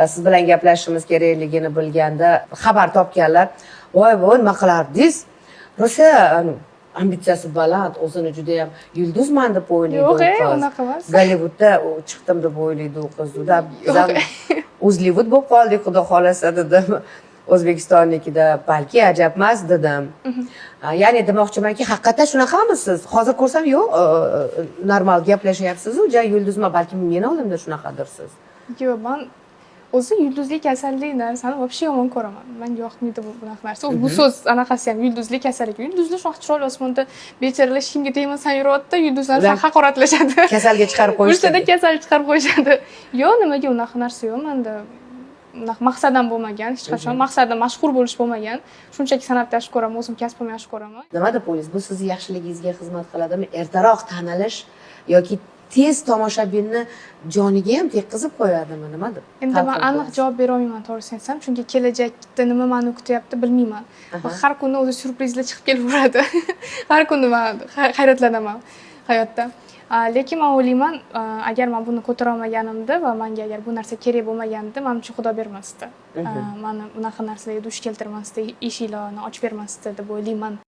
Siz bilan gaplashishimiz kerakligini bilganda xabar topganlar, voy voy, nima qilardingiz, rosa ambitsiyasi baland, o'zini judayam yulduzman deb o'ylaydi Yo'q, u qiz. Unaqa emas. Gollivudda u chiqdim deb o'ylaydi u qiz. Biz ham o'zlivud bo'lib qoldik, xudo xohlasa, dedim, O'zbekistonnikida balki ajabmas, dedim. Ya'ni demoqchimanki, haqiqatdan shunaqamisiz? Hozir ko'rsam, yo'q, normal gaplashyapsizu, ja yulduzman, balkim meni oldimda shunaqadirsiz. Yo'q, man o'zi yulduzli, kasallik narsani вообще yomon ko'raman. Manga yoqmaydi bu bunaqa narsa. Bu so'z anaqasi ham, yulduzli kasallik. Yulduzli shunaqa chiroyli osmonda bechoralar hech kimga tegmasdan yuryapti, yulduzlarni Ular haqoratlashadi. Kasalga chiqarib qo'yishdi. O'shada kasal chiqarib qo'yishadi. Yo'q, nimaga, unaqa narsa yo'q manda. Unaqa maqsadim bo'lmagan hech qachon. Maqsadim mashhur bo'lish bo'lmagan. Shunchaki san'atni yaxshi ko'raman, o'zim kasbimni yaxshi ko'raman. Nima deb o'ylaysiz, bu sizni yaxshiligingizga xizmat qiladimi, ertaroq tanilish, yoki tez tomoshabinni joniga ham tekkizib qo'yadimi, nima deb Endi man talqin aniq qilasiz? Javob bera olmayman, to'g'risini aytsam, chunki kelajakda nima mani kutyapti, bilmayman. Va har kuni o'zi syurprizlar chiqib kelaveradi. Har kuni man hayratlanaman hayotda. Lekin man o'ylayman, agar man buni ko'tara olmaganimda va manga agar bu narsa kerak bo'lmaganida, manimcha, Xudo bermasdi. Mani bunaqa narsalarga duch keltirmasdi, eshiklarni ochib bermasdi deb o'ylayman.